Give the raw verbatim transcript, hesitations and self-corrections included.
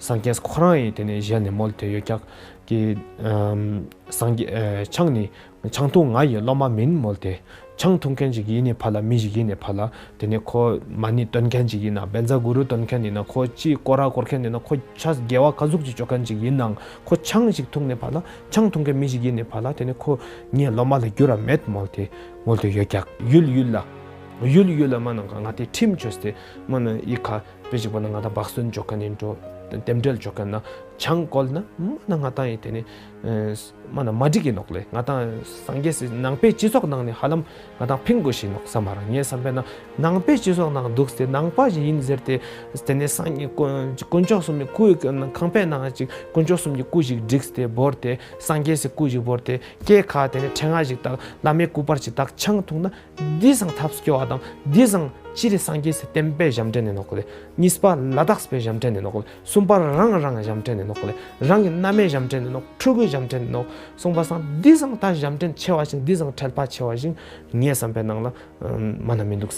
སངས་རྒྱས་ཁོ་རང་ཡིན་ཏེ་ནེ་ཞལ་ནེ་མོལ་ཏེ་ཡོད་ཀྱག་གི། སངས་རྒྱས་ཆང་ནི་ཆང་འཐུང་ང་ཡི་སློབ་མ་མིན་མོལ་ཏེ། ཆང་འཐུང་ཁན་ཞིག་ཡིན་ནི་ཕ་ལ་མི་ཞིག་ཡིན་ནི་ཕ་ལ་ཏེ་ནེ་ཁོ་མ་ཎི་འདོན་ཁན་ཞིག་ཡིན་ན་བཛྲ་གུ་རུ་འདོན་ཁན་ཡིན་ན་ཁོ་ཅི་སྐོར་ར་སྐོར་ཁན་ཡིན་ན་ཁོ་ཆ་དགེ་བ་ག་ཟུག་ཅིག་ཅོ་ཁན་ཞིག་ཡིན་ནའང་ཁོ་ཆང་ཞིག་འཐུང་ནི་ཕ་ལ་ཆང་འཐུང་ཁན་མི་ཞིག་ཡིན་ནི་ཕ་ལ་ཏེ་ནེ་ཁོ་ངའི་སློབ་མ་ལ་འགྱུར་ར་མེད་མོལ་ཏེ་མོལ་ཏེ་ཡོད་ཀྱག། ཡུལ་ཡུལ་ལ་ཡུལ་ཡུལ་ལ་མ་ནང་ང་ཏེ་ཁྲིམས་ཅོས་ཏེ་མ་ནང་ཡི་ཁ་དཔེ་ཞིག་པོ་ན་ང་ཏང་བག་སྟོན་ཅོ་ཁན་ཡིན་འགྲོ། རྟེན་འབྲེལ་ཅོ་ཁན་ན་ཆང་བཀོལ་ན་མ་ན་ང་ཏང་ཡིན་ཏེ་ནེ་མ་ན་མ་འགྲིག་གི་ནོག་ལེ། ང་ཏང་སངས་རྒྱས་སི་ནང་པའི་སྤྱི་ཚོགས་ནང་ནེ་ཧ་ལམ་ང་ཏང་ཕིང་གོས་ཤིག་ནོག་སམ་མ་རག། ངའི་བསམ་པའི་ནང་ནང་པའི་སྤྱི་ཚོགས་ནང་དུགས་ཏེ་ནང་པ་ཞིག་ཡིན་ཟེར་ཏེ་ཏེ་ནེ་སངས་རྒྱས་དཀོན་མཆོག་གསུམ་གྱི་སྐུ་ཁང་པའི་ནང་ཅིག་དཀོན་མཆོག་གསུམ་གྱི་སྐུ་ཞིག་བསྒྲིགས་ཏེ་བོར་ཏེ་སངས་རྒྱས་སི་སྐུ་ཞིག་བོར་ཏེ་སྐེ་ཁ་ཏེ་ནེ་ཕྲེང་བ་ཞིག་བཏགས་བླ་མའི་སྐུ་པར་ཞིག་བཏགས་ཆང་འཐུང་ན་འི་སང་ཐབས་སྐྱོ་བ་དང་འི་སང་སྤྱིར་སངས་རྒྱས་སི་བསྟན་པའི་ཞབས་འདྲེན་ནི་ནོག་ལེ། གཉིས་པ་ལ་དྭགས་པའི་ཞབས་འདྲེན་ནི་ནོག་ལེ། གསུམ་པ་རང་རང་ཞབས་འདྲེན་ནི་ནོག་ལེ། རང་གི་མནའ་མའི་ཞབས་འདྲེན་ནི་ནོག། ཕྲུ་གུའི་ཞབས་འདྲེན་ནི་ནོག། གསུངས་པ་སང་འི་སང་ད་ཞབས་འདྲེན་ཆེ་བ་ཞིག་འི་སང་ཁྲེལ་པ་ཆེ་བ་ཞིག་ངའི་བསམ་པའི་ནང་ལ་མ་ན་མི་དུག།